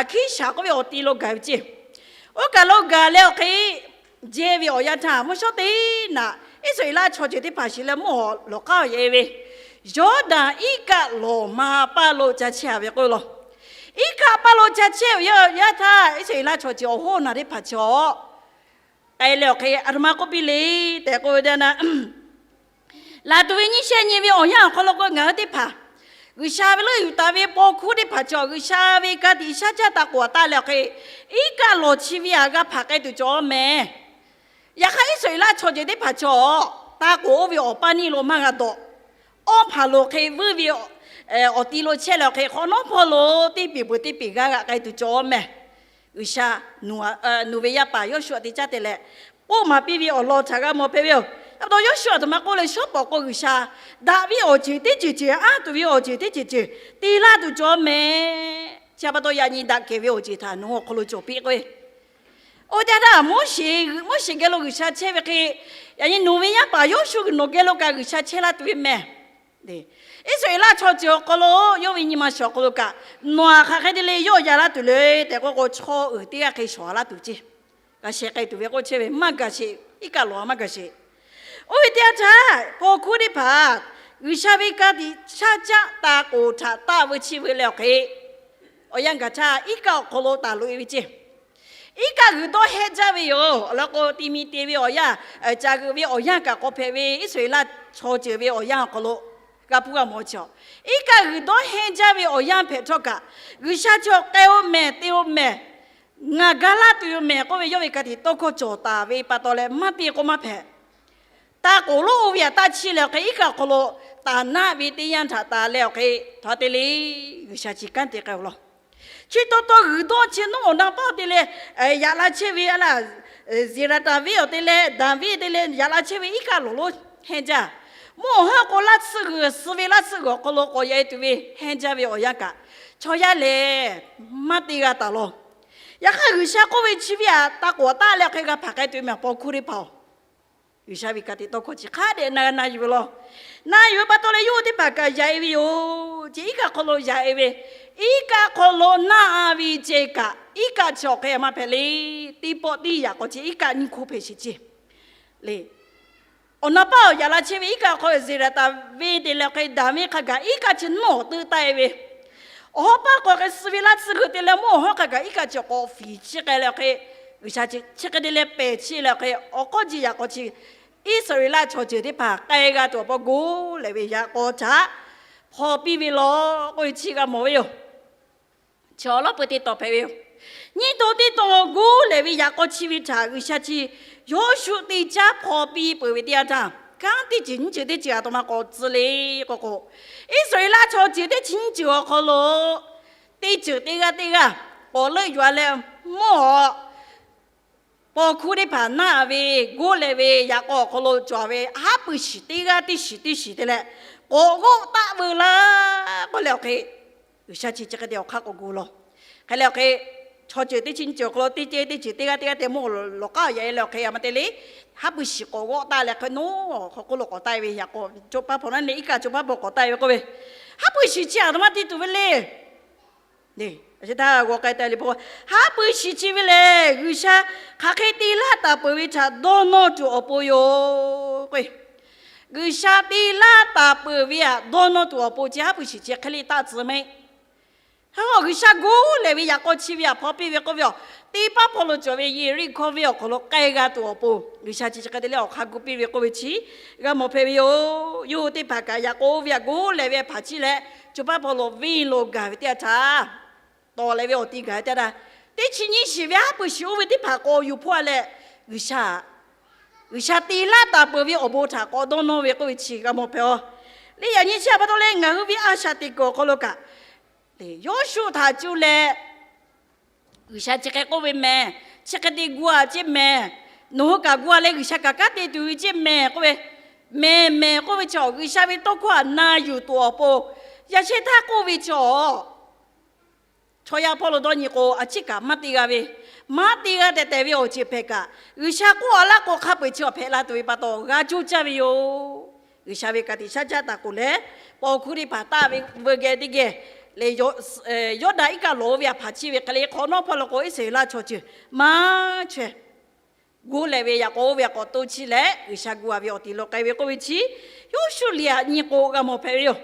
Hkiˉshaˍ k'oˆ ve awˬ ti lo gaˬ ve ceˇ. Oˇ kaˬ lo gaˬ leh awˬ hk'e, jehˇ ve awˬ yanˇ htaˇ mvuhˇ shawˉ teˇ naꞈ Iˉsaˍreˍlaˆ chaw ceuˬ teˇ hpaˍ shiˍ leh mvuhˇ hawˬ lawˬ k'aˉ yaꞈ e ve, Yawˇdanˍ iˉ kaˆ lawˬ ma paˇ lo ca chehˇ a ve k'oˆ ve law. Iˉ kaˆ paˇ lo ca chehˇ ve yaˇ htaˇ, Iˉsaˍreˍlaˆ chaw ceuˬ awˬ hoˉ naˬ teˇ hpaˍ chaw k'ai leh awˬ hk'e, aˬ htoꞈ ma k'oˆ piˇ le tehꞈ k'oˆ ve teˇ yanˇ, laˬ tuˬ ve nyiˇ shehˆ nyi ve awˬ yanˇ awˬ hk'aw lo k'o, ngaˬ hui teˇ hpaˍ G'uiˬsha ve leuˆ yuˬ taˍ ve paw hkuˇ teˇ hpaˍ chaw, G'uiˬsha ve ka tiꞈ shaˉ caˆ taˍ k'oˍ taˆ leh awˬ hk'e, iˉ kaˆ lawˬ chi ve aꞈ g'a hpaˍ k'ai tuˬ cawˬ mehˍ. Yaꞈ hk'aˇ, Iˉsaˍreˍlaˆ chaw ceuˬ teˇ hpaˍ chaw taˇ k'oˍ oˇ ve awˬ paˇ neˇ lo maˇ g'a dawꞈ. Awˇ hpaˍ lo hk'e vuiˇ ve awˬ ti lo chehˇ leh awˬ hk'e, hk'awꞈ nawˉ hpawˇ lo teˇ peˍ peuˬ teˇ peˍ g'aˇ g'aꞈ k'ai tuˬ cawˬ mehˍ. G'uiˬsha, Nuˍ ve yaˇ paˍ Yawˇshuˆ te caˇ te leh, k'oˆ maˍ piˇ ve awˬ lawn htaꞈ g'a mawˬ hpehꞈ ve yoˬ. Chi pa taw Yawˇshuˆ aˬ htoꞈ ma k'oˆ le, shawˉ pawˍ k'o G'uiˬsha daꞈ ve awˬ ceuˬ teˇ ceuˬ ceuˬ, anˇ tuˬ ve awˬ ceuˬ teˇ ceuˬ ceuˬ te laˇ tuˬ cawˬ mehˍ. Chi pa taw yaꞈ nyi daꞈ kehˬ ve awˬ ceuˬ htaꞈ nawˬ hui awˬ hk'aw lo cawˬ piˇ k'o ve, oˇ teˇ yanˇ htaˇ Moˉseˍ, Moˉseˍ geh lo G'uiˬsha chehˇ ve hk'e, yaꞈ nyi Nuˍ ve yaˇ paˍ Yawˇshuˆ nawˬ geh lo kaꞈ G'uiˬsha chehˇ laˇ tuˬ ve mehˍ. Iˉsaˍreˍlaˆ chaw ceuˬ awˬ hk'aw lo, yawˇ ve nyi ma shiˍ awˬ hk'aw lo kaꞈ, nawˬ aꞈ hk'aˬ hk'e te le yawˇ ya laˇ tuˬ le tehꞈ k'oˆ k'o, chaw uiˍ teˇ g'aˇ hk'e shawˍ laˇ tuˬ ceˇ. G'a sheh k'ai tuˬ ve k'oˆ chehˇ ve, maˇ gaˬ sheˍ, iˉ kaˆ lawˬ a maˇ gaˬ sheˍ. Oˇ ve teˇ yanˇ htaˇ, paw hkuˇ teˇ hpaˍ G'uiˬsha ve ka tiꞈ shaˉ caˆ taˍ k'oˍ htaꞈ taˆ veu chi veu leh awˬ hk'e, awˬ yanˇ gaˬ htaˇ iˉ kaˆ awˬ hk'aw lo taˍ loꞈ e ve ceˇ. Iˉ kaˆ g'uiˬ dawˇ hehnˇ jaˇ ve yoˬ. Awˬ lawn k'o, ti mi te ve awˬ yanˇ, caˬ g'euꞈ ve awˬ yanˇ kaꞈ k'awꞈ hpehꞈ ve, Iˉsaˍreˍlaˆ chaw ceuˬ ve awˬ yanˇ awˬ hk'aw lo g'a hpuˇ g'a mawˬ chi a. Iˉ kaˆ g'uiˬ dawˇ hehnˇ jaˇ ve awˬ yanˇ hpehꞈ htawˇ kaꞈ, G'uiˬsha chi awˬ k'ai-o mehˍ, te-o mehˍ, ngaˬ ga laˇ tuˬ yoˬ mehˍ k'oˆ ve yawˇ ve ka tiꞈ tawˇ hkawˇ cawˬ taˍ ve pa taw leh, maˇ te k'o maˇ hpehꞈ. Taˇ k'oˍ lonˉ oˇ ve aꞈ taˇ chiˇ leh awˬ hk'e, iˉ kaˆ awˬ hk'aw lo taˍ naˆ ve teˇ yanˇ htaꞈ taˍ leh awˬ hk'e, htaꞈ te le, G'uiˬsha chi kanˉ te k'ai-o law. Chi taw taw g'uiˬ dawˇ chi nawˉ awˬ na paˇ te leh, yaꞈ la chehˇ ve a laˇ, Zeˍraˍtaˍ venˇ awˬ te leh Daˍviˆ te leh yaꞈ la chehˇ ve iˉ kaˆ lawˬ lonˉ hehnˇ jaˇ. Mvuhˇ awˬ hawˉ k'o laˇ tsuhˇ g'uiˬ, suh ve laˇ tsuhˇ g'uiˬ awˬ hk'aw lo k'awꞈ yaꞈ e tuˬ ve hehnˇ jaˇ ve awˬ yanˇ kaꞈ, chaw yaˇ lehˬ maˇ te g'a taˍ law. Yaꞈ hk'aˇ, G'uiˬsha k'oˆ ve chi ve aꞈ taˇ k'oˍ taˆ leh awˬ hk'e g'a hpaˍ k'ai tuˬ mehˍ, paw hkuˇ teˇ hpaˍ-oˬ. G'uiˬsha ve ka tiꞈ tawˇ hkawˇ chi hk'a dehꞈ na na yuˬ ve law. Na yuˬ ve pa taw leh, yawˇ hui teˇ hpaˍ kaꞈ yaꞈ e ve yoˬ. Chi iˉ kaˆ hk'aw lo yaꞈ e ve, iˉ kaˆ hk'aw lo naˆ a ve ceh kaꞈ, iˉ kaˆ chi awˬ hk'e maˇ hpehꞈ le. Teˇ pawˆ teˇ yaꞈ k'aw chi iˉ kaˆ nyiˇ hkoˇ hpehꞈ sheˍ ceˇ le. Awˬ na paˇ awˬ yaꞈ la chehˇ ve iˉ kaˆ hk'aw Zeˍraˍtaˍ venˇ te leh awˬ hk'e Daˍviˆ hk'a gaˬ iˉ kaˆ chi nawˉ awˬ teuˆ taˆ e ve, awˬ hawˉ paˇ k'awꞈ hk'e suh ve laˇ tsuhˇ g'uiˬ te leh mvuhˇ awˬ hawˉ hk'a gaˬ iˉ kaˆ chi k'awꞈ fiˍ chiˇ k'ai leh awˬ hk'e, G'uiˬsha chi hk'e te leh pehˬ chiˇ leh awˬ hk'e, awˬ k'awˇ ji yaꞈ k'aw chi Iˉsaˍreˍlaˆ chaw ceuˬ teˇ hpaˍ k'ai g'a tuˬ awˬ pon goˇ lehˬ ve yaꞈ k'aw htaꞈ hpaw piˇ ve law k'oˆ ve chi g'a mawˬ ve yoˬ. Chaw lawˉ peuˬ te tawˍ hpehꞈ ve yoˬ. Nyiˇ to teˇ to goˇ lehˬ ve yaꞈ k'aw chi ve htaꞈ G'uiˬsha chi Yawˇshuˆ te caˇ hpaw piˇ peuˬ ve teˇ yanˇ htaˇ, kanˉ teˇ ceuˬ nyiˇ ceuˬ teˇ ceuˬ aˬ htoꞈ ma k'awꞈ tcuh le k'o k'o, Iˉsaˍreˍlaˆ chaw ceuˬ teˇ chi nyiˇ ceuˬ awˬ hk'aw lo teˇ ceuˬ teˇ g'aˇ teˇ g'aˇ k'awꞈ leuˆ yuˬ a leh, mvuhˇ awˬ paw hkuˇ teˇ hpaˍ naˆ ve goˇ lehˬ ve yaꞈ k'aw awˬ hk'aw lo cawˬ ve haˉ pui shiˍ teˇ g'aˇ teˇ shiˍ teˇ shiˍ te leh, k'awꞈ g'awˆ taˆ veu laˇ k'oˆ leh awˬ hk'e, G'uiˬsha chi chi hk'e te awˬ hk'aˇ k'awꞈ gu law. Hk'e leh awˬ hk'e, chaw ceuˬ teˇ chi nyiˇ ceuˬ awˬ hk'aw lo teˇ ceuˬ teˇ ceuˬ teˇ g'aˇ teˇ g'aˇ te mvuhˇ lawˬ k'aˉ yaꞈ e leh awˬ hk'e a ma te le, haˉ pui shiˍ k'awꞈ g'awˆ taˆ leh hk'e nawˉ hk'aw k'oˆ lo k'awꞈ taˆ e ve yaꞈ k'aw, co paˇ hpaw naˉ ne iˉ kaˆ co paˇ hpaw k'awꞈ taˆ e ve k'oˆ ve, haˉ pui shiˍ chi aˬ htoꞈ ma te tuˬ ve le. Haˉ pui shiˍ chi ve lehˬ, G'uiˬsha hk'aˬ hk'e te laˇ taˍ peuˬ ve htaꞈ dawˇ nawˇ tuˬ awˬ pon yoˬ k'o, G'uiˬsha te laˇ taˍ peuˬ ve htaꞈ dawˇ nawˇ tuˬ awˬ pon chi haˉ pui shiˍ chi hk'e le taˆ tcuh mehˆ. Hk'e k'o, G'uiˬsha goˇ lehˬ ve yaꞈ k'aw chi ve htaꞈ hpaw piˇ ve k'oˆ ve yoˬ. Teˇ paˉ hpaw lo cawˬ ve Yeˍriˆhkoˇ venˇ awˬ hk'aw lo k'ai g'a tuˬ awˬ pon G'uiˬsha chi chi hk'e te leh awˬ hk'aˇ gu piˇ ve k'oˆ ve chi g'a mawˬ hpehꞈ ve yoˬ. Yawˇ hui teˇ hpaˍ kaꞈ yaꞈ k'aw oˇ ve htaꞈ goˇ lehˬ ve hpaˍ chiˇ leh, co paˇ hpaw lo venˇ lo gaˬ ve teˇ yanˇ htaˇ, tawˍ lehˬ ve awˬ ti gaˬ ve teˇ yanˇ htaˇ, teˇ chi nyiˇ shiˍ ve haˉ pui shiˍ oˇ ve teˇ hpaˍ k'awꞈ yuˬ hpawˇ a leh, G'uiˬsha G'uiˬsha te laˇ taˍ peuˬ ve awˬ bon htaꞈ k'awꞈ dawˇ nawˇ ve k'oˆ ve chi g'a mawˬ hpehꞈ-aˬ. Leh yaꞈ nyi chi pa taw leh ngaˬ hui ve a shaꞈ teꞈ kuiˬ awˬ hk'aw lo kaꞈ, Yawˇshuˆ htaꞈ cuˇ leh G'uiˬsha chi hk'e k'oˆ ve mehˍ, chi hk'e te gu a ceˇ mehˍ, nawˬ hui kaꞈ gu a leh G'uiˬsha kaꞈ kanˉ te tuˬ ve ceˇ mehˍ k'oˆ ve, mehˍ mehˍ k'oˆ ve chi G'uiˬsha ve tawˇ hkawˇ htaꞈ na yuˬ tuˬ awˬ pon, yaꞈ shehˇ htaˇ k'oˆ ve chi-aˬ, chaw yaˇ hpawˇ lo dawˇ nyi k'o, a ciˉ kaꞈ maˇ te g'a ve, maˇ te g'a tehꞈ tehꞈ ve awˬ ceuˬ hpehꞈ kaꞈ, G'uiˬsha k'oˆ a laˇ k'o, hk'a peu-eˬ chi awˬ hpehꞈ la tuˬ ve pa taw g'a coˇ caˇ ve yoˬ. G'uiˬsha ve ka tiꞈ shaˉ caˆ taˍ k'oˍ leh, paw hkuˇ teˇ hpaˍ taˆ ve veu geh teˇ geh Leh Yawˇdanˍ iˉ kaˆ lawˬ ve a hpaˍ chiˇ ve hk'e le, hk'awꞈ nawˉ hpawˇ lo k'o Iˉsaˍreˍlaˆ chaw ceuˬ maˇ chaweh, goˇ leh ve yaꞈ k'aw oˇ ve k'awꞈ to chi leh G'uiˬsha gu a ve awˬ tiˍ lo k'ai ve k'oˆ ve chi, Yoˇshuˆ liꞈ aꞈ nyi k'o g'a mawˬ hpehꞈ ve yoˬ.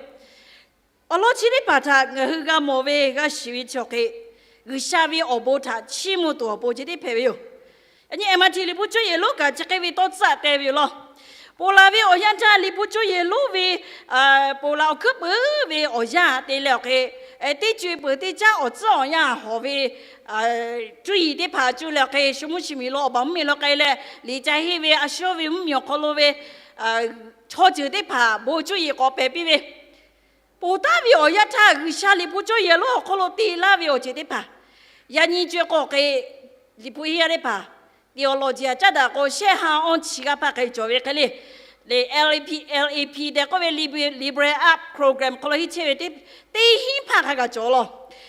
Awˬ lawn chi teˇ hpaˍ htaꞈ ngaˬ hui g'a mawˬ ve g'a shiˍ ve chi awˬ hk'e, G'uiˬsha ve awˬ bon htaꞈ chiˇ mvuh tuˬ awˬ pon chi teˇ hpehꞈ ve yoˬ. Yaꞈ nyi Eˍmaˍtiˍ liꞈ hpu cuˇ yehˬ lonˉ kaꞈ chi hk'e ve tawˇ tcuhˉ te ve yoˬ law. Ponˬ laˬ ve awˬ yanˇ htaˇ liꞈ hpu cuˇ yehˬ lonˉ ve ponˬ laˬ awˬ hkuiˉ puiˍ ve awˬ yanˇ te leh awˬ hk'e, teˇ co e peuˬ teˇ caˉ awˬ tcuhˉ awˬ yanˇ hawˍ ve cuˇ yiˍ teˇ hpaˍ cuˇ leh awˬ hk'e, shu mvuhˇ shi miˬ lo awˬ baˬ mvuhˇmiˬ lo k'ai leh, liꞈ ca henˇ ve a shu ve mvuhˇmiˬ awˬ hk'aw lo ve chaw ceuˬ teˇ hpaˍ bon cuˇ yiˍ k'awꞈ pehˬ piˇ ve, ponˬ taˉ ve awˬ yanˇ htaˇ G'uiˬsha liꞈ hpu cuˇ yehˬ lonˉ awˬ hk'aw lo te laˇ ve awˬ ceuˬ teˇ hpaˍ, yaꞈ nyi co e k'o hk'e, liꞈ hpu henˇ yaˇ teˇ hpaˍ, theology a caˉ daꞈ k'o shehˆ ha awˇ chi g'aˇ hpaˇ hk'e cawˬ ve hk'e le. Leh L A P, L A P tehꞈ k'oˆ ve Liberal Arts Program hk'aw lo henˇ chehˇ ve teˇ hinˉ hpaˇ hk'a gaˬ cawˬ law.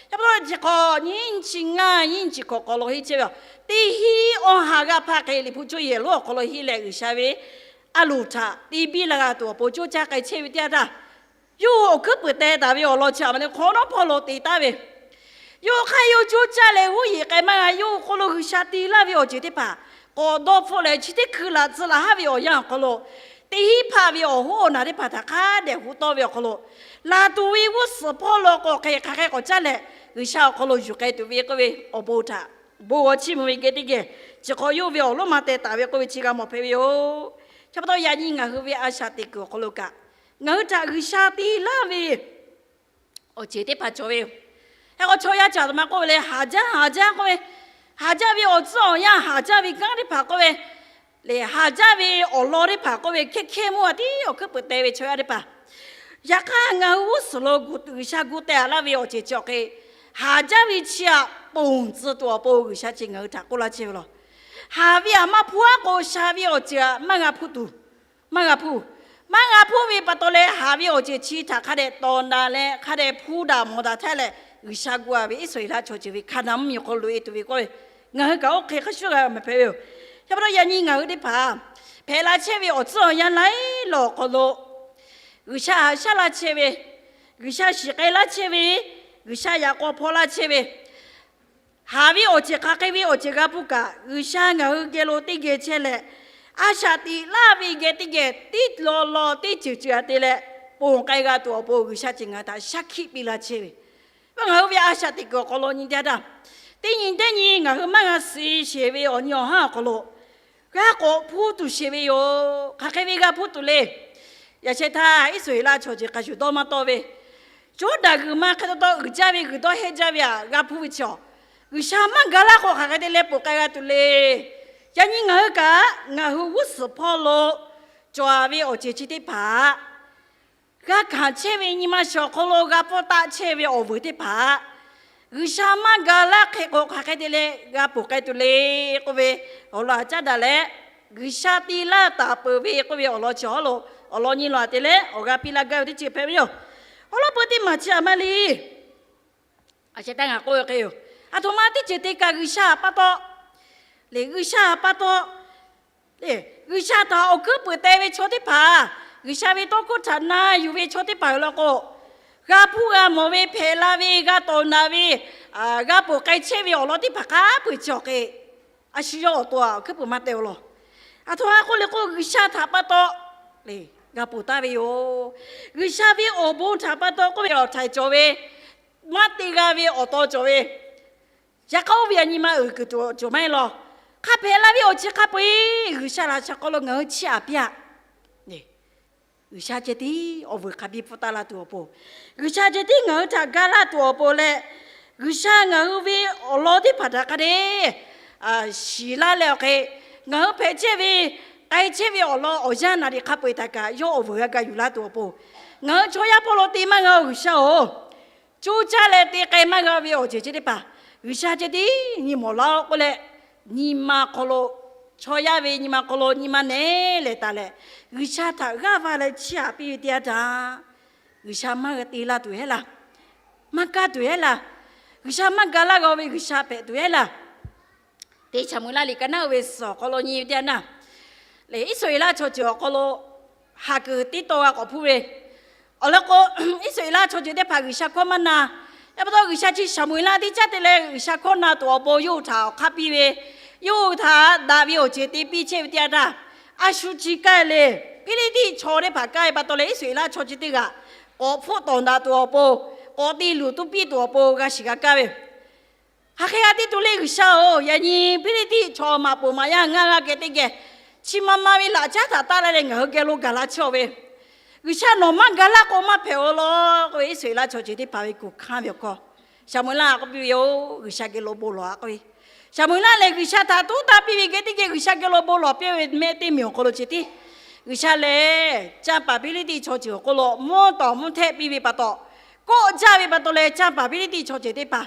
Yaꞈ pa taw chi hk'awꞈ nyiˇ chi ngaˇ nyiˇ chi hkawꞈ hk'aw lo henˇ chehˇ ve teˇ hinˉ awˇ ha g'aˇ hpaˇ hk'e liꞈ hpu cuˇ yehˬ lonˉ awˬ hk'aw lo henˇ leh G'uiˬsha ve a loˍ htaꞈ te biˇ la g'a tuˬ awˬ pon coˇ caˇ k'ai chehˇ ve teˇ yanˇ htaˇ, yawˇ hui awˬ hkuiˉ puiˍ teh taˍ ve awˬ lawn chi a ma le hk'awꞈ nawˉ hpawˇ lo te taˍ ve, yawˇ hui hk'aˇ yawˇ coˇ caˇ leh g'uˇ yeˬ k'ai maˇ g'a, yawˇ hui hk'aw lo G'uiˬsha te laˇ ve awˬ ceuˬ teˇ hpaˍ k'awꞈ dawˇ hpfuhˆ leh, chi teˇ hkui laꞈ tcuh laꞈ haˉ ve awˬ yanˇ awˬ hk'aw lo, teˇ hinˉ hpaˇ ve awˬ hoˉ awˬ naˬ teˇ hpaˍ htaꞈ hk'a dehꞈ hu tawˇ ve awˬ hk'aw lo, laˬ tuˬ ve g'uˇ suhˍ hpawˇ lo k'awꞈ hk'e hk'aˬ hk'e k'awꞈ caˇ leh, G'uiˬsha awˬ hk'aw lo yuˬ k'ai tuˬ ve k'oˆ ve awˬ bon htaꞈ bon g'aw chiˇ mvuh ve geh teˇ geh, chi hk'awꞈ yawˇ ve awˬ lonˉ ma teh taˍ ve k'oˆ ve chi g'a mawˬ hpehꞈ ve yoˬ. Chi pa taw yaꞈ nyi ngaˬ hui ve a shaꞈ teꞈ kuiˬ awˬ hk'aw lo kaꞈ, ngaˬ hui htaꞈ G'uiˬsha te laˇ ve awˬ ceuˬ teˇ hpaˍ cawˬ ve yoˬ. Hk'e k'o chaw yaˇ caꞈ taˍ ma k'oˆ ve leh, haˍ jaˇ haˍ jaˇ k'oˆ ve, haˍ jaˇ ve awˬ tcuhˉ awˬ yanˇ, haˍ jaˇ ve kanˉ teˇ hpaˍ k'oˆ ve, leh haˍ jaˇ ve awˬ lawn teˇ hpaˍ k'oˆ ve, hkehˇ hkehˇ mawˇ a tiˉ awˬ hkuiˉ puiˍ teh ve chaw yaˇ teˇ hpaˍ, yaꞈ hk'aˇ ngaˬ hui g'uˇ suhˍ lo G'uiˬsha gu teh a laˇ ve awˬ ceuˬ chi awˬ hk'e, haˍ jaˇ ve chi aꞈ ponˬ tcuh tuˬ awˬ pon G'uiˬsha chi ngaˬ hui htaꞈ k'oˆ laˇ chehˇ ve law. Haˍ ve aꞈ maˇ hpuˇ a k'o, sha ve awˬ ceuˬ aꞈ maˇ g'a hpuˇ tuˬ, maˇ g'a hpuˇ, maˇ g'a hpuˇ ve pa taw leh, haˍ ve awˬ ceuˬ chi htaꞈ hk'a dehꞈ tawˍ daꞈ leh hk'a dehꞈ hpuˇ daꞈ mawˬ daꞈ htaˇ leh, G'uiˬsha gu a ve Iˉsaˍreˍlaˆ chaw ceuˬ ve Hkaˍnanˍ mvuhˇmiˬ hk'aw lo loꞈ e tuˬ ve k'oˆ ve, ngaˬ hui kaꞈ oˇ hk'e hk'a shuˍ g'a mehˍ hpehꞈ ve yoˬ. Chi pa taw yaꞈ nyi ngaˬ hui teˇ hpaˍ hpehꞈ la chehˇ ve awˬ tcuhˉ awˬ yanˇ laiˉ lawˬ awˬ hk'aw lo, G'uiˬsha haꞈ shaˉ la chehˇ ve, G'uiˬsha shiˍ k'ai laˇ chehˇ ve, G'uiˬsha yaꞈ k'aw hpaw laˇ chehˇ ve, haˍ ve awˬ ceuˬ hk'aˬ hk'e ve awˬ ceuˬ g'a hpuˇ kaꞈ, G'uiˬsha ngaˬ hui geh lo teˇ geh chehˇ leh, a shaꞈ teꞈ laˇ ve geh teˇ geh teˇ law law teˇ ceuˬ ceuˬ a te leh, ponˬ k'ai g'a tuˬ awˬ pon G'uiˬsha ceuˬ ngaˬ hui htaꞈ shaˉ hkiˆ piˇ laˇ chehˇ ve, ngaˬ hui ve a shaꞈ teꞈ kuiˬ awˬ hk'aw lo nyi teˇ yanˇ htaˇ, teˇ nyi teˇ nyi ngaˬ hui maˇ g'a suh sheˍ ve awˬ nyi awˬ haˉ awˬ hk'aw lo g'a k'awꞈ hpuˇ tuˬ sheˍ ve yoˬ. Hk'aˬ hk'e ve g'a hpuˇ tuˬ le. Yaꞈ sheh htaˇ Iˉsaˍreˍlaˆ chaw ceuˬ hk'a shuˍ dawˇ maˇ tawˆ ve, Yawˇdanˍ g'uiˬ ma hk'e taw taw uiˍ jaˇ ve g'uiˬ dawˇ heˆ jaˇ ve aꞈ g'a hpuˇ ve chi awˬ, G'uiˬsha maˇ ga laˇ k'o hk'aˬ hk'e te leh ponˬ k'ai g'a tuˬ le. Yaꞈ nyi ngaˬ hui kaꞈ ngaˬ hui g'uˇ suhˍ hpawˇ lo cawˬ a ve awˬ ceuˬ chi teˇ hpaˍ, g'a hkanˍ chehˇ ve nyi ma shiˍ awˬ hk'aw lo g'a pfuhˇ taˆ chehˇ ve awˬ vuiˬ teˇ hpaˍ, G'uiˬsha maˇ ga laˇ hk'e k'o hk'aˬ hk'e te leh g'a ponˬ k'ai tuˬ le k'oˆ ve awˬ lawn aꞈ caˉ daꞈ leh, G'uiˬsha te laˇ taˍ peuˬ ve k'oˆ ve awˬ lawn chi awˬ hawˉ lo awˬ lawn nyi law aꞈ te leh awˬ g'a piˇ laˇ gaˇ ve teˇ ceuˬ hpehꞈ ve yoˬ. Awˬ lawn peu teˇ maˬ chi a ma le. A sheh htaˇ ngaˬ k'oˆ ve hk'e yoˬ. Aˬ htoꞈ ma teˇ ceuˬ te kaꞈ G'uiˬsha pa taw, leh G'uiˬsha pa taw, G'uiˬsha htaꞈ awˬ hkuiˉ puiˍ teh ve chaw teˇ hpaˍ, G'uiˬsha ve tawˇ hkawˇ htaꞈ na yuˬ ve chaw teˇ hpaˍ awˬ lawn k'o, g'a hpuˇ g'a mawˬ ve, hpehꞈ la ve, g'a tawˍ naꞈ ve, g'a ponˬ k'ai chehˇ ve awˬ lawn teˇ hpaˍ hk'a peu-eˬ chi awˬ hk'e, a shu yawˇ awˬ to awˬ hkuiˉ puiˍ maˇ teh-o law. Aˬ htoꞈ ma k'oˆ le k'o, G'uiˬsha htaꞈ pa taw g'a ponˬ taˍ ve yoˬ. G'uiˬsha ve awˬ bon htaꞈ pa taw k'oˆ ve awˬ htaiˍ cawˬ ve maˇ te g'a ve awˬ taw cawˬ ve, yaꞈ hk'aˇ oˇ ve aꞈ nyi ma uiˍ kuiˬ tuˬ cawˬ maˇ heˆ law. Hk'a hpehꞈ la ve awˬ ceuˬ hk'a peu-eˬ G'uiˬsha laꞈ sha hk'aw lo ngaˬ hui chiˇ aꞈ piˇ-aꞈ. G'uiˬsha ceh tiˉ awˬ vuiˬ hk'a biˇ pfuhˇ taˆ laˇ tuˬ awˬ pon, G'uiˬsha ceh tiˉ ngaˬ hui htaꞈ ga laˇ tuˬ awˬ pon leh, G'uiˬsha ngaˬ hui ve awˬ lawn teˇ hpaˍ htaꞈ hk'a dehꞈ shiˍ laˇ leh awˬ hk'e, ngaˬ hui hpehꞈ chehˇ ve, k'ai chehˇ ve awˬ lawn awˬ yanˇ naˍ riˍ hk'a peu-eˬ htaꞈ kaꞈ yawˇ awˬ vuiˬ g'a ga yuˬ laˇ tuˬ awˬ pon, ngaˬ hui chaw yaˇ hpawˇ lo te maˇ g'a-o G'uiˬsha-oˬ. Coˇ caˇ leh te k'ai maˇ g'a ve awˬ ceuˬ chi teˇ hpaˍ, G'uiˬsha ceh tiˉ nyi mawˬ laˇ-oˆ k'oˆ leh, nyi ma hk'aw lo, chaw yaˇ ve nyi ma hk'aw lo nyi ma nehˉ lehˬ taˍ leh, G'uiˬsha htaꞈ g'aˇ va leh chiˇ aꞈ piˇ ve teˇ yanˇ htaˇ, G'uiˬsha maˇ g'a te laˇ tuˬ heˆ laˇ, maˇ kaˇ tuˬ heˆ laˇ, G'uiˬsha maˇ ga laˇ g'a ve G'uiˬsha hpehꞈ tuˬ heˆ laˇ. Teˇ Saˍmo-eˍlaˆ liꞈ ka naˉ uiˍ ve suhˍ awˬ hk'aw lo nyi ve teˇ yanˇ htaˇ, lehˬ Iˉsaˍreˍlaˆ chaw ceuˬ awˬ hk'aw lo haˍ kuiˬ tiˉ tawˆ g'a k'awꞈ hpuˇ ve, awˬ lawn k'o, Iˉsaˍreˍlaˆ chaw ceuˬ teˇ hpaˍ G'uiˬsha hkawˇ maˇ na, Yaꞈ pa taw G'uiˬsha chi Saˍmo-eˍlaˆ teˇ caˉ te leh G'uiˬsha hkawˇ na tuˬ awˬ pon yawˇ hui htaꞈ awˬ hk'aˇ piˇ ve, yawˇ hui htaꞈ daꞈ ve awˬ ceuˬ te piˇ chehˇ ve teˇ yanˇ htaˇ, a shu chi kaˇ leh Hpiˇliˇtiˆ chaw teˇ hpaˍ kaˇ ve pa taw leh Iˉsaˍreˍlaˆ chaw chi teˇ g'aˇ k'awꞈ hpfuhˆ tawˍ daꞈ tuˬ awˬ pon, k'awꞈ te luˬ tuˬ piˇ tuˬ awˬ pon g'a shiˍ g'a kaˇ ve, hk'aˬ hk'e g'a te tuˬ le G'uiˬsha-oˬ, yaꞈ nyi Hpiˇliˇtiˆ chaw maꞈ poˍ maꞈ yaˇ ngaˇ g'aˇ geh teˇ geh chi ma ma ve laꞈ caˉ htaꞈ taˇ laˇ leh ngaˬ hui geh lo gaˬ la chehˇ-aw ve, G'uiˬsha nawˬ maˇ ga laˇ k'o maˇ hpehꞈ-aw law k'oˆ ve Iˉsaˍreˍlaˆ chaw ceuˬ teˇ hpaˍ ve kuˬ hkanˇ ve awˬ hkawˇ, Saˍmo-eˍlaˆ k'oˆ piˇ ve yoˬ, G'uiˬsha geh lo bon lawˬ-a k'oˆ ve. Saˍmo-eˍlaˆ lehˬ G'uiˬsha htaꞈ tuˉ taˇ piˇ ve geh teˇ geh G'uiˬsha geh lo bon lawˬ piˇ ve mehˆ teˇ miˬ awˬ hk'aw lo ceh tiˉ, G'uiˬsha lehˬ canˇ paˍ Hpiˇliˇtiˆ chaw ceuˬ awˬ hk'aw lo mvuhˇ tawˍ mvuhˇ htehˆ piˇ ve pa taw, kawˆ jaˇ ve pa taw leh canˇ paˍ Hpiˇliˇtiˆ chaw ceuˬ teˇ hpaˍ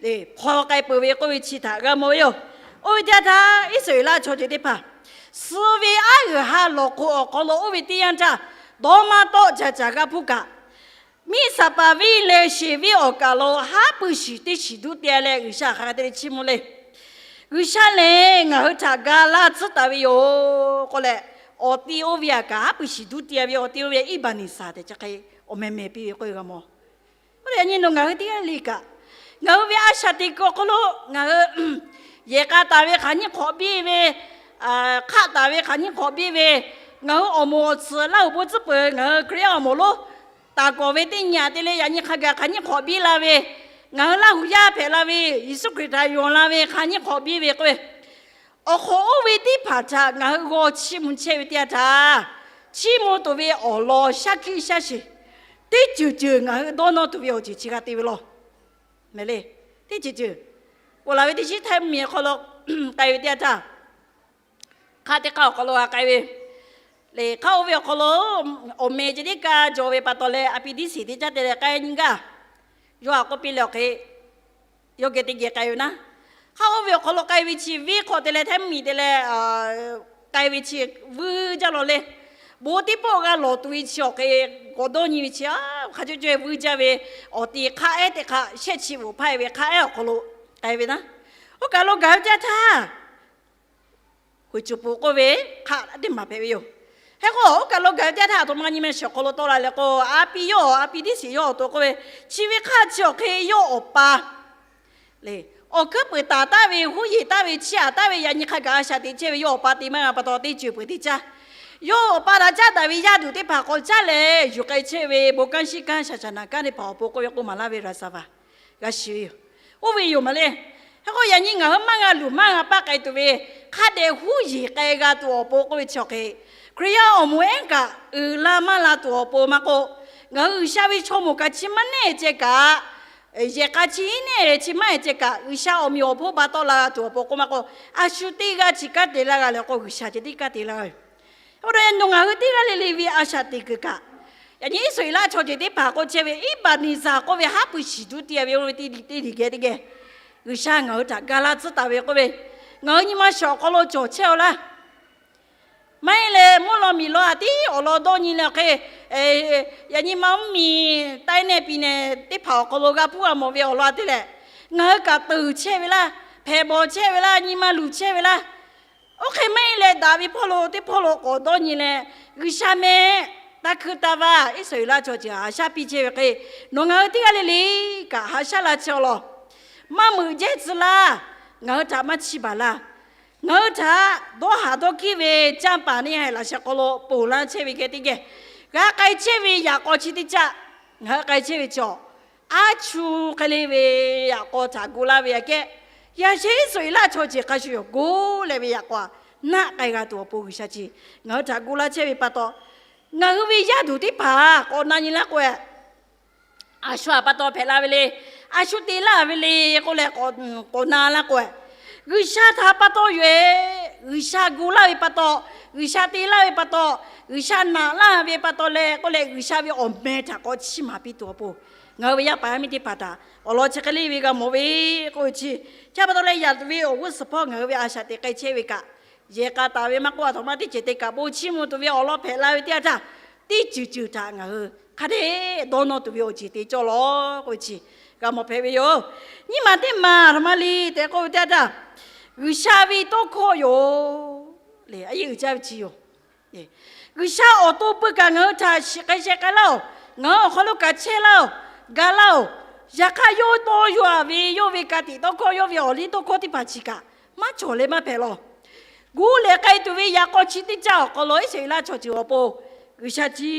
hpaw k'ai peuˬ ve k'oˆ ve chi htaꞈ g'a mawˬ ve yoˬ. Oˇ ve teˇ yanˇ htaˇ Iˉsaˍreˍlaˆ chaw ceuˬ teˇ hpaˍ suh ve aˉ g'uiˬ ha lawˬ hk'oꞈ awˬ hk'aw lo oˇ ve teˇ yanˇ htaˇ, dawˇ maˇ tawˆ caˍ caˍ g'a hpuˇ kaꞈ, miˇ saˍ paˍ venˇ leh sheˍ venˇ awˬ kaˬ lo haˉ pui shiˍ teˇ shiˍ duˇ te leh G'uiˬsha hk'aˬ hk'e te leh chiˇ mvuh le. G'uiˬsha lehˬ ngaˬ hui htaꞈ ga laˇ tcuhˉ taˍ ve yoˬ k'oˆ leh, awˬ ti oˇ ve aꞈ kaꞈ haˉ pui shiˍ duˇ te ve awˬ ti oˇ ve iˉ baˍ niˍ saˍ tehꞈ chi hk'e awˬ meh meh piˇ ve k'oˆ ve g'a mawˬ. Oˇ ve yaꞈ nyi nawˬ ngaˬ hui teˇ g'aˇ le kaꞈ, ngaˬ hui ve a shaꞈ teꞈ kuiˬ awˬ hk'aw lo ngaˬ hui yehˬ k'a taˍ ve hk'aˬ nyiˇ hk'awꞈ biˇ ve, hk'aˆ taˍ ve hk'aˬ nyiˇ hk'awꞈ biˇ ve, ngaˬ hui awˬ moˍ awˬ tsuhˍ Laˇ huˍ bon tcuhˉ peuˬ ngaˬ hui Hkriꞈ yaˇ awˬ moˍ lonˉ taˍ kawˍ ve teˇ nyi aꞈ te leh yaꞈ nyi hk'a gaˬ hk'aˬ nyiˇ hk'awꞈ biˇ la ve, ngaˬ hui Laˇ huˍ yaˇ hpehꞈ la ve, Yeˍsuˆ Hkriꞈ htaꞈ yonˍ la ve hk'aˬ nyiˇ hk'awꞈ biˇ ve k'oˆ ve, awˬ hk'oꞈ oˇ ve teˇ hpaˍ htaꞈ ngaˬ hui g'aw chiˇ mvuh chehˇ ve teˇ yanˇ htaˇ, chiˇ mvuh tuˬ ve awˬ lawn shaˉ hkiˆ shaˉ sheˍ teˇ ceuˬ ceuˬ ngaˬ hui dawˇ nawˇ tuˬ ve awˬ ceuˬ chi g'a te ve law. Mehˍ le, teˇ ceuˬ ceuˬ, k'oˆ laˬ ve teˇ shiˉ htaiˇ miˬ awˬ hk'aw lo k'ai ve teˇ yanˇ htaˇ, hk'aˆ teˇ hk'aˆ awˬ hk'aw lo g'a k'ai ve, lehˬ hk'aˆ oˇ ve awˬ hk'aw lo awˬ meh ceh tiˉ kaˇ jaw ve pa taw leh a pi tiˉ siˍ teˇ caˉ te leh k'ai nyi gaˇ. Yawˇ htaꞈ k'oˆ piˇ leh awˬ hk'e, yawˇ geh teˇ geh k'ai ve naˉ, hk'aˆ oˇ ve awˬ hk'aw lo k'ai ve chi venˇ hk'aw te leh htaiˇ miˬ te leh k'ai ve chi vuiˇ jaˇ law le. Bon teˇ pawˆ g'a lawˬ tuˬ ve chi awˬ hk'e k'awꞈ dawˇ nyi ve chi, hk'a cawˇ cawˇ vuiˇ jaˇ ve, awˬ ti hk'aˆ ehˉ teˇ hk'aˆ shehˆ chi bvuhꞈ hpaˇ ve hk'aˆ ehˉ awˬ hk'aw lo k'ai ve naˉ, oˇ kaˬ lo gaˬ ve teˇ yanˇ htaˇ, Huiˍ cuˬ puˍ k'oˆ ve hk'aˆ teˇ maˬ hpehꞈ ve yoˬ. Hk'e k'o oˇ kaˬ lo gaˬ ve teˇ yanˇ htaˇ aˬ htoꞈ ma nyi ma shiˍ awˬ hk'aw lo tawˆ la leh k'o, a pi yawˇ a pi tiˉ siˍ yawˇ awˬ to k'oˆ ve, chi ve hk'aˆ chi awˬ hk'e yawˇ awˬ pa lehˬ, awˬ hkuiˉ puiˍ taˍ taˍ ve, huˉ yeˬ taˍ ve, chiˇ aꞈ taˍ ve, yaꞈ nyi hk'a gaˬ a shaꞈ teꞈ chehˇ ve yawˇ awˬ pa te maˇ g'a pa taw teˇ ceuˬ peuˬ teˇ caˇ, yawˇ awˬ pa htaꞈ caˉ daꞈ ve yaˇ duˬ teˇ hpaˍ k'awꞈ caˉ leh yuˬ k'ai chehˇ ve bon kanˉ shiˉ kanˉ shaˍ shaˍ naˍ kanˉ teˇ hpaˍ awˬ pon k'oˆ ve k'oˆ maˍ laˇ ve raˍsaˍvaˍ g'a shiˍ ve yoˬ. Oˇ ve yoˬ maˬ le. Hk'e k'o yaꞈ nyi ngaˬ hui maˇ g'a luˬ maˇ g'a paˆ k'ai tuˬ ve, hk'a dehꞈ huˉ yeˬ k'ai g'a tuˬ awˬ pon k'oˆ ve chi awˬ hk'e, Hkriꞈ yaˇ awˬ moˍ ehˉ kaꞈ uiˍ la maˇ la tuˬ awˬ pon maˇ k'oˆ, ngaˬ hui G'uiˬsha ve chaw moˍ kaꞈ chi maˇ nehˉ ceh kaꞈ, yehˬ k'a chi nehˉ chi maˇ heˆ ceh kaꞈ, G'uiˬsha awˬ meꞈ awˬ hponˇ pa tawˆ la g'a tuˬ awˬ pon k'oˆ maˇ k'oˆ, a shu teˇ g'aˇ chi kanˉ te laˇ g'a leh k'o, G'uiˬsha ceh tiˉ kanˉ te laˇ g'a ve. Oˇ hk'e k'o yaꞈ nyi nawˬ ngaˬ hui teˇ g'aˇ le le ve a shaꞈ teꞈ kuiˬ kaꞈ, yaꞈ nyi Iˉsaˍreˍlaˆ chaw ceuˬ teˇ hpaˍ k'oˆ chehˇ ve iˉ baˍ niˍ zaˍ k'oˆ ve haˉ pui shiˍ duˇ te ve oˇ ve teˇ teˇ liꞈ geh teˇ geh, G'uiˬsha ngaˬ hui htaꞈ ga laˇ tcuhˉ taˍ ve k'oˆ ve, ngaˬ hui nyi ma shiˍ awˬ hk'aw lo cawˬ chehˇ-aw laˇ. Maˇ heˆ leh mvuhˇ law miˬ law a tiˉ awˬ lawn dawˇ nyi leh awˬ hk'e, yaꞈ nyi ma mvuhˇmiˬ taiˇ nehˆ pi nehˬ teˇ hpaˍ awˬ hk'aw lo g'a hpuˇ g'a mawˬ ve awˬ lawn te leh, ngaˬ hui kaꞈ teuˬ chehˇ ve laˇ, hpehꞈ bawˬ chehˇ ve laˇ, nyi ma luˬ chehˇ ve laˇ. Oˇ hk'e maˇ heˆ leh daꞈ ve hpawˇ lo teˇ hpawˇ lo k'awꞈ dawˇ nyi leh, G'uiˬsha meh, taˇ hkuiˇ taˇ vaˇ Iˉsaˍreˍlaˆ chaw ceuˬ haꞈ shaˉ piˇ chehˇ ve hk'e, nawˬ ngaˬ hui teˇ g'aˇ le le kaꞈ haꞈ shaˉ la chehˇ-aw law. Maˇ meuꞈ jehˇ tcuh laˇ. Ngaˬ hui htaꞈ maˇ chiˇ baˬ laˇ. Ngaˬ hui htaꞈ dawˇ haˍ dawˇ hkiˉ ve canˇ paˍ neˇ haiˬ laꞈ sheh hk'aw lo ponˬ laˇ chehˇ ve geh teˇ geh, g'a k'ai chehˇ ve yaꞈ k'aw chi teˇ caˆ, ngaˬ hui k'ai chehˇ ve chaw, aˉ chu hk'e le ve yaꞈ k'aw htaꞈ gu laˇ ve aꞈ kehˉ, yaꞈ sheh Iˉsaˍreˍlaˆ chaw ceuˬ hk'a shuˍ yoˬ gu leh ve yaꞈ k'aw naˆ k'ai g'a tuˬ awˬ pon G'uiˬsha chi ngaˬ hui htaꞈ gu laˇ chehˇ ve pa taw, ngaˬ hui ve yaˇ duˬ teˇ hpaˍ k'awꞈ na nyi laˇ k'o, a shu htaꞈ pa taw hpehꞈ la ve le, a shu te laˇ ve le k'oˆ leh k'awꞈ na laˇ k'o, G'uiˬsha htaꞈ pa taw yoˬ-e. G'uiˬsha gu laˇ ve pa taw, G'uiˬsha te laˇ ve pa taw, G'uiˬsha naꞈ laˇ ve pa taw leh k'oˆ leh G'uiˬsha ve awˬ meh htaꞈ k'awꞈ chiˇ maˍ piˇ tuˬ awˬ pon, ngaˬ hui ve yaˇ paˍ yaˇ miˇ teˇ hpaˍ htaꞈ awˬ lawn chi hk'e le ve g'a mawˬ ve k'oˆ ve chi, chi pa taw leh yaꞈ ve awˬ g'uˇ suhˍ hpawˇ ngaˬ hui ve a shaꞈ teꞈ k'ai chehˇ ve kaꞈ, yehˬ k'a taˍ ve maˇ k'oˆ, a htoꞈ ma teˇ ceuˬ te kaꞈ bon chiˇ mvuh tuˬ ve awˬ lawn hpehꞈ la ve teˇ yanˇ htaˇ, teˇ ceuˬ ceuˬ htaꞈ ngaˬ hui hk'a dehꞈ dawˇ nawˇ tuˬ ve awˬ ceuˬ te cawˇ law k'oˆ ve chi g'a mawˬ hpehꞈ ve yoˬ. Nyiˇ maˬ teˇ maˬ a htoꞈ ma le tehꞈ k'oˆ ve teˇ yanˇ htaˇ, G'uiˬsha ve tawˇ hkawˇ yoˬ. Lehˬ a yeˇ uiˍ jaˇ ve chi yoˬ. G'uiˬsha awˬ to pui kaꞈ ngaˬ hui htaꞈ shiˍ k'ai sheh k'ai laˇ-oˬ. Ngaˬ hui awˬ hk'aw lo kaꞈ chehˇ laˇ-oˬ, ga laˇ-oˬ. Yaꞈ hk'aˇ, yawˇ tawˇ yaw-a ve yawˇ ve ka tiꞈ tawˇ hkawˇ, yawˇ ve awˬ liˇ tawˇ hkawˇ teˇ hpaˍ chi kaꞈ maˇ cawˬ leh maˇ hpehꞈ law. Gu leh k'ai tuˬ ve yaꞈ k'aw chi teˇ caˇ awˬ hk'aw lo Iˉsaˍreˍlaˆ chaw ceuˬ awˬ pon G'uiˬsha chi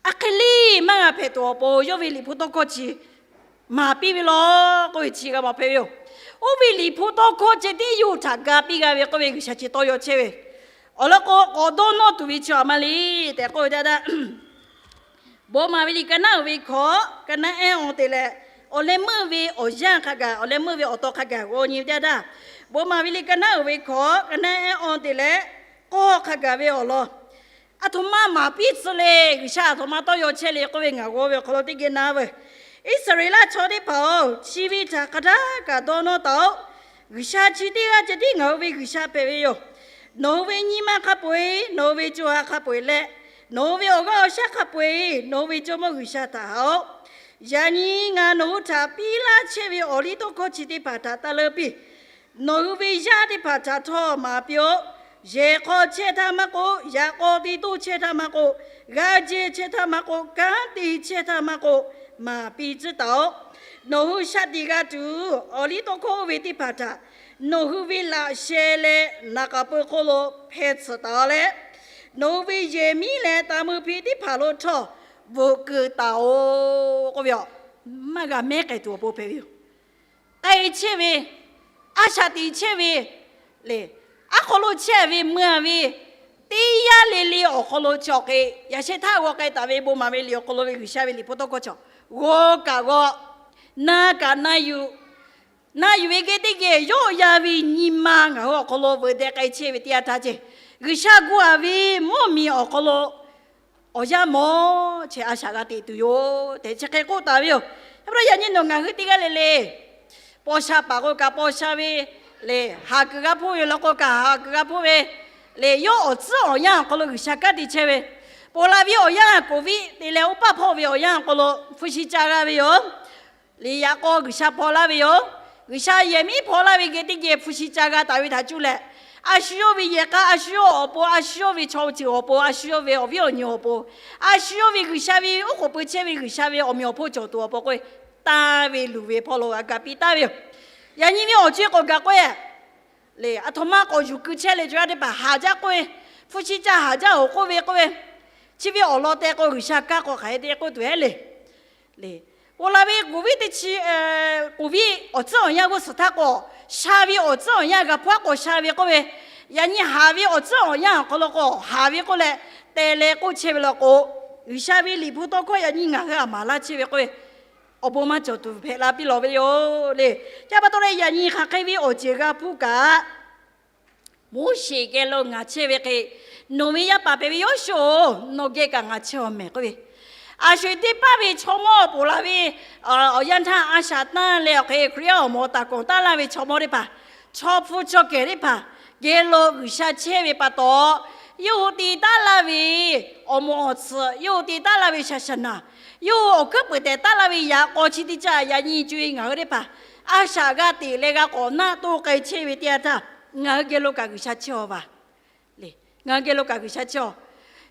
a hk'e le maˇ g'a hpehꞈ tuˬ awˬ pon yawˇ ve liꞈ hpu tawˇ hkawˇ chi maˍ piˇ ve law k'oˆ ve chi g'a mawˬ hpehꞈ ve yoˬ. Oˇ ve liꞈ hpu tawˇ hkawˇ ceh tiˉ yawˇ hui htaꞈ ga piˇ g'a ve k'oˆ ve G'uiˬsha chi tawˇ yaw chehˇ ve. Awˬ lawn k'o, k'awꞈ dawˇ nawˇ tuˬ ve chi a ma le tehꞈ k'oˆ ve teˇ yanˇ htaˇ, Bon maˍ ve liꞈ ka naˉ uiˍ ve hkawꞈ, ka naˉ ehˉ awˬ te leh, awˬ leh meuˇ ve awˬ yanˇ hk'a gaˬ, awˬ leh meuˇ ve awˬ taw hk'a gaˬ g'aw nyi ve teˇ yanˇ htaˇ, Bon maˍ ve liꞈ ka naˉ uiˍ ve hkawꞈ, ka naˉ ehˉ awˬ te leh, k'awˇ hk'a gaˬ ve awˬ lawn, aˬ htoꞈ ma maˍ piˇ tcuh le, G'uiˬsha aˬ htoꞈ ma tawˇ yaw chehˇ le k'oˆ ve ngaˬ g'aw ve awˬ hk'aw lo teˇ geh na veuˬ. Iˉsaˍreˍlaˆ chaw teˇ hpaˍ-oˬ, chi ve htaꞈ hk'a htaˇ kaꞈ dawˇ nawˇ taˍ-oꞈ. G'uiˬsha chi teˇ g'aˇ ceh tiˉ ngaˬ hui ve G'uiˬsha hpehꞈ ve yoˬ. Nawˬ hui ve nyi ma hk'a peu-eˬ, nawˬ hui ve co ha hk'a peu-eˬ leh, nawˬ hui ve awˬ g'aˇ awˬ shaˉ hk'a peu-eˬ nawˬ hui ve Jawˇmawˇ G'uiˬsha htaꞈ haꞈ-oꞈ. Yaꞈ nyi ngaˬ nawˬ hui htaꞈ piˇ laˇ chehˇ ve awˬ liˇ tawˇ hkawˇ chi teˇ hpaˍ htaꞈ taˇ leuˉ piˇ. Nawˬ hui ve yaˇ teˇ hpaˍ htaꞈ htawˇ maˍ piˇ-oˆ. Yehˬ hk'aw chehˇ htaˇ maˇ k'oˆ, yaꞈ k'aw te toˇ chehˇ htaˇ maˇ k'oˆ, g'aˇ jehˇ chehˇ htaˇ maˇ k'oˆ, kanˉ te chehˇ htaˇ maˇ k'oˆ, maˍ piˇ tcuhˉ taˍ-oꞈ. Nawˬ hui shaꞈ tiꞈ g'a tuˬ awˬ liˇ tawˇ hkawˇ oˇ ve teˇ hpaˍ htaꞈ nawˬ hui ve laꞈ sheh leh naˍ k'aˍ pui hk'oˆ lo hpeh tsuhꞈ taˍ-oꞈ leh, nawˬ hui ve yehˬ miˉ leh taˍ mui hpeꞈ teˇ hpaˍ lo htawˇ bvuhꞈ keu taˍ-oꞈ k'oˆ ve yoˬ. Maˇ g'a mehˉ k'ai tuˬ awˬ pon hpehꞈ ve yoˬ. K'ai chehˇ ve, a shaꞈ tiꞈ chehˇ ve le, aˉ hk'aw lo chehˇ ve mui-a ve, teˇ yanˇ le le awˬ hk'aw lo chi awˬ hk'e yaꞈ sheh htaˇ g'aw k'ai taˍ ve bon maˍ ve liꞈ awˬ hk'aw lo ve G'uiˬsha ve liꞈ hpu tawˇ hkawˇ chi, g'aw kaꞈ g'aw, na kaꞈ na yuˬ, na yuˬ ve geh teˇ geh yawˆ yan ve nyi ma ngaˬ hui awˬ hk'aw lo veuꞈ deh k'ai chehˇ ve teˇ yanˇ htaˇ ceh, G'uiˬsha gu-a ve mvuhˇmiˬ awˬ hk'aw lo awˬ yanˇ mawˬ chehˇ a shaꞈ g'a teꞈ tuˬ yoˬ tehꞈ chi hk'e k'oˆ taˍ ve yoˬ. Yaꞈ hk'aˇ, yaꞈ nyi nawˬ ngaˬ hui teˇ g'aˇ le le, paw sha paˍ k'o kaꞈ paw sha ve le, haˍ kuiˬ g'a hpuˇ ve law k'o kaꞈ haˍ kuiˬ g'a hpuˇ ve le, yawˇ awˬ tcuhˉ awˬ yanˇ awˬ hk'aw lo G'uiˬsha kanˉ te chehˇ ve, ponˬ laˬ ve awˬ yanˇ COVID te leh oˇ paˇ hpawˇ ve awˬ yanˇ awˬ hk'aw lo hpu shi ca g'a ve yoˬ. Liꞈ yaꞈ k'aw G'uiˬsha hpaw laˇ ve yoˬ. G'uiˬsha yehˬ miˉ hpaw laˇ ve geh teˇ geh hpu shi ca g'a taˍ ve htaꞈ cuˇ leh, a shu yawˇ ve yehˬ k'a, a shu yawˇ awˬ pon, a shu yawˇ ve chaw ceuˬ awˬ pon, a shu yawˇ ve awˬ viˉ awˬ nyi awˬ pon, a shu yawˇ ve G'uiˬsha ve oˉ k'oˍ pui chehˇ ve G'uiˬsha ve awˬ meꞈ awˬ hponˇ cawˬ tuˬ awˬ pon k'oˆ ve, tanˇ ve luˬ ve hpawˇ lo g'a ga piˇ taˍ ve yoˬ. Yaꞈ nyi ve awˬ co-e k'awꞈ gaˬ k'oˆ-e le, aˬ htoꞈ ma k'awꞈ yuˬ keu chehˇ le, co yaˇ teˇ hpaˍ haˍ jaˇ k'oˆ ve, hpu shi ca haˍ jaˇ-oˬ k'oˆ ve k'oˆ ve, chi ve awˬ lawn teh k'o G'uiˬsha kanˉ k'o hk'aˬ hk'e te k'oˆ tuˬ heˆ le. Le, ponˬ laˬ ve COVID teˇ chi, COVID awˬ tcuhˉ awˬ yanˇ g'uˇ suhˍ htaˇ k'o, sha ve awˬ tcuhˉ awˬ yanˇ g'a hpuˇ aˉ k'awꞈ sha ve k'oˆ ve, yaꞈ nyi haˍ ve awˬ tcuhˉ awˬ yanˇ awˬ hk'aw lo k'o haˍ ve k'oˆ leh te leh k'oˆ chehˇ ve law k'o, G'uiˬsha ve liꞈ hpu tawˇ hkawˇ yaꞈ nyi ngaˬ hui a maˍ laˇ chehˇ ve k'oˆ ve, awˬ bon maˇ cawˬ tuˬ hpehꞈ la piˇ lawˬ ve yoˬ le. Chi pa taw leh yaꞈ nyi hk'aˬ hk'e ve awˬ ceuˬ g'a hpuˇ kaꞈ, Moˉseˍ geh lo ngaˬ chehˇ ve hk'e, nawˬ ve yaˇ paˍ hpehꞈ ve Yoˇshuˆ-oˬ, nawˬ geh kaꞈ ngaˬ chehˇ-aw mehˍ k'oˆ ve, a shu teˇ paˇ ve chaw mawˇ ponˬ laˬ ve awˬ yanˇ htaˇ a shaꞈ tanˇ leh awˬ hk'e Hkriꞈ yaˇ awˬ moˍ taˍ kawˬ taˉ laˇ ve chaw mawˇ teˇ hpaˍ, chaw hpu chaw kehˬ teˇ hpaˍ geh lo G'uiˬsha chehˇ ve pa taw, yawˇ hui te taˉ laˇ ve awˬ moˍ awˬ tsuhꞈ, yawˇ hui te taˉ laˇ ve shaˍ shaˍ naˍ, yawˇ hui awˬ hkuiˉ puiˍ tehꞈ taˉ laˇ ve yaꞈ k'aw chi teˇ caˇ yaꞈ nyi co-e ngaˬ hui teˇ hpaˍ a shaꞈ g'a teꞈ leh g'a k'awꞈ naˆ toˇ k'ai chehˇ ve teˇ yanˇ htaˇ, ngaˬ hui geh lo kaꞈ G'uiˬsha chehˇ-aw vaˬ le. Ngaˬ hui geh lo kaꞈ G'uiˬsha chehˇ-aw.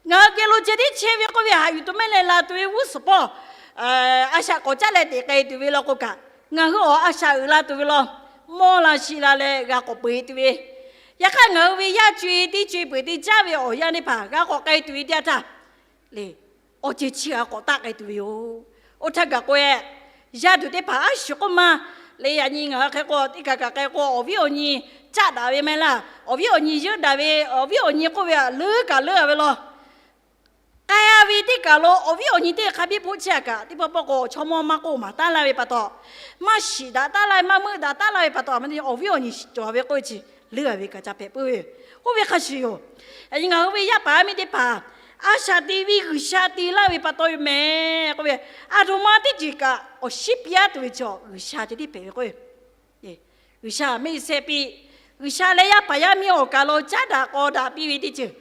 Ngaˬ hui geh lo ceh tiˉ chehˇ ve k'oˆ ve haꞈ yuˬ tuˬ mehˆ leh la tuˬ ve g'uˇ suhˍ pawˇ a shaꞈ k'awꞈ caˉ leh teꞈ k'ai tuˬ ve law k'o kaꞈ, ngaˬ hui awˬ a shaꞈ uiˍ la tuˬ ve law, mawˇ la shi la leh g'a k'awꞈ peu-eˬ tuˬ ve, yaꞈ hk'aˇ ngaˬ hui ve yaˇ co-e teˇ co-e peuˬ teˇ caˇ ve awˬ yanˇ teˇ hpaˍ g'a k'awꞈ k'ai tuˬ ve teˇ yanˇ htaˇ le, awˬ ceuˬ chi g'a k'awꞈ taˆ k'ai tuˬ ve yoˬ. Oˇ htaˇ gaˬ k'o-e, yaˇ duˬ teˇ hpaˍ a shu k'oˆ ma le, yaꞈ nyi ngaˬ hui hk'e k'o teˇ kaˬ kaꞈ hk'e k'o awˬ viˉ awˬ nyi caˆ daꞈ ve maˇ heˆ laˇ. Awˬ viˉ awˬ nyi yeuˇ daꞈ ve, awˬ viˉ awˬ nyi k'oˆ ve a leuˉ kaꞈ leuˉ-a ve law. K'ai-a ve teˇ kaˬ lo awˬ viˉ awˬ nyi teˇ hk'a biˇ hpoˆ chehˇ-a kaꞈ, teˇ pawˆ pawˆ k'o chaw mawˇ maˇ k'oˆ maˍ taˉ laˇ ve pa taw, maˇ shiˍ daꞈ taˉ laˇ ve, maˇ meuˆ daꞈ taˉ laˇ ve pa taw, awˬ viˉ awˬ nyi cawˬ ve k'oˆ ve chi leuˉ-a ve kaꞈ ca hpehꞈ puiˉ ve, oˇ ve hk'a shuˍ yoˬ. Ngaˬ hui ve yaˇ paˍ yaˇ miˇ teˇ hpaˍ a shaꞈ te ve G'uiˬsha te laˇ ve pa taw yoˬ mehˍ k'oˆ ve, aˬ htoꞈ ma teˇ ceuˬ kaꞈ awˬ shiˉ piˇ-a tuˬ ve chaw G'uiˬsha ceh tiˉ hpehꞈ ve k'o, G'uiˬsha mehˆ shehˆ piˇ, G'uiˬsha leh yaˇ paˍ yaˇ miˇ awˬ kaˬ lo caˉ daꞈ k'aw daꞈ piˇ ve teˇ ceuˬ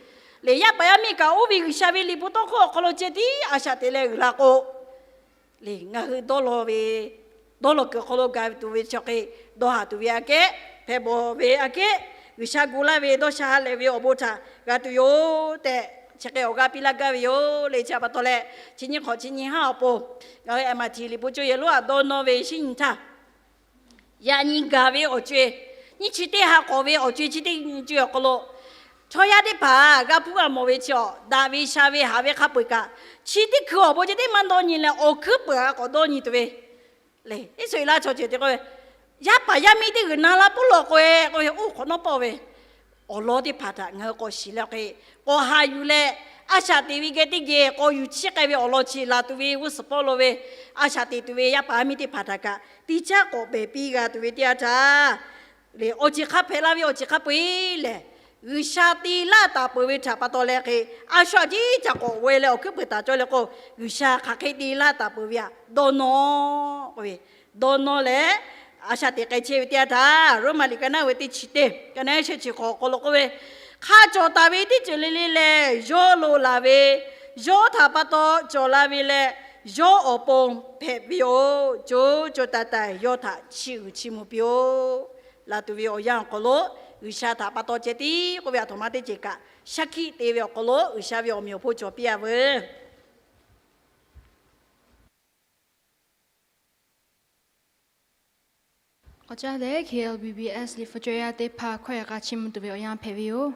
le. Yaˇ paˍ yaˇ miˇ kaꞈ oˇ ve G'uiˬsha ve liꞈ hpu tawˇ hkawˇ awˬ hk'aw lo ceh tiˉ a shaꞈ teꞈ leh uiˍ la k'o, le, ngaˬ hui dawˇ law ve, dawˇ law kuiˬ hk'aw lo ga tuˬ ve chaw hk'e, dawˇ haˍ tuˬ ve aꞈ kehˉ, hpehꞈ bawˬ ve aꞈ kehˉ, G'uiˬsha gu laˇ ve dawˇ sha ha lehˬ ve awˬ bon htaꞈ g'a tuˬ yoˬ tehꞈ, chi hk'e awˬ g'aˇ piˇ laˇ gaˇ ve yoˬ le. Chi htaꞈ pa taw leh, chi nyiˇ hk'awꞈ chi nyiˇ haˉ awˬ pon ngaˬ hui Aˍmaˍhtiˍ liꞈ hpu co yehˬ lonˉ htaꞈ dawˇ nawˇ ve shinˉ nyi htaˇ, yaꞈ nyi gaˬ ve awˬ co-e, nyiˇ chi teˇ ha k'awꞈ ve awˬ co-e chi teˇ nyi co-e awˬ hk'aw lo, chaw yaˇ teˇ hpaˍ g'a hpuˇ g'a mawˬ ve chi awˬ daꞈ ve sha ve haꞈ ve hk'a peu-eˬ kaꞈ, chi teˇ hkui awˬ bon ceh tiˉ maˇ dawˇ nyi leh awˬ hkuiˉ peuˬ htaꞈ k'awꞈ dawˇ nyi tuˬ ve le. Iˉsaˍreˍlaˆ chaw ceuˬ te k'oˆ ve, yaˇ paˍ yaˇ miˇ teˇ g'uiˬ na laˇ pawˆ lo k'oˆ-e k'oˆ ve, oˇ hk'awꞈ nawˉ pawˆ ve awˬ lawn teˇ hpaˍ htaꞈ ngaˬ hui k'awꞈ shiˍ leh hk'e, k'awꞈ haꞈ yuˬ leh, a shaꞈ teꞈ ve geh teˇ geh k'awꞈ yuˬ chiˇ k'ai ve awˬ lawn chi laˬ tuˬ ve g'uˇ suhˍ pawˆ lo ve, a shaꞈ teꞈ tuˬ ve yaˇ paˍ yaˇ miˇ teˇ hpaˍ htaꞈ kaꞈ teˇ caˉ k'awꞈ pehˬ piˇ g'a tuˬ ve teˇ yanˇ htaˇ le, awˬ ceuˬ hk'a hpehꞈ la ve awˬ ceuˬ hk'a peu-eˬ lehˬ, G'uiˬsha te laˇ taˍ peuˬ ve htaꞈ pa taw leh hk'e, a shu aꞈ jiˇ caꞈ k'awꞈ g'aweh leh awˬ hkuiˉ peuˬ taˍ cawˇ leh k'o, G'uiˬsha hk'aˬ hk'e te laˇ taˍ peuˬ ve htaꞈ dawˇ nawˇ k'oˆ ve, dawˇ nawˇ leh, a shaꞈ teꞈ k'ai chehˇ ve teˇ yanˇ htaˇ, Roˉmaꞈ liꞈ ka naˉ ve teˇ chi teˇ, ka naˉ shehˆ chi hk'awꞈ awˬ hk'aw lo k'oˆ ve, hk'a cawˬ taˍ ve teˇ ceuˬ le le lehˬ, yawˇ loꞈ laˬ ve, yawˇ htaꞈ pa taw cawˬ la ve leh, yawˇ awˬ pon hpehꞈ ve yoˬ. Co co taiˍ taiˍ yawˇ htaꞈ chiˇ uiˍ chiˇ mvuh piˇ-oˆ. Laˬ tuˬ ve awˬ yanˇ awˬ hk'aw lo, G'uiˬsha htaꞈ pa taw ceh tiˉ k'oˆ ve, aˬ htoꞈ ma teˇ ceuˬ kaꞈ shaˉ hkiˆ te ve awˬ hk'aw lo G'uiˬsha ve awˬ meꞈ awˬ hponˇ cawˬ piˇ-a veuˬ. Awˬ caˇ lehˬ, K L B B S liꞈ hpu co-e yaˇ teˇ hpaˍ hkawˇ yaꞈ k'a chiˇ mvuh tuˬ ve awˬ yanˇ hpehꞈ ve yoˬ.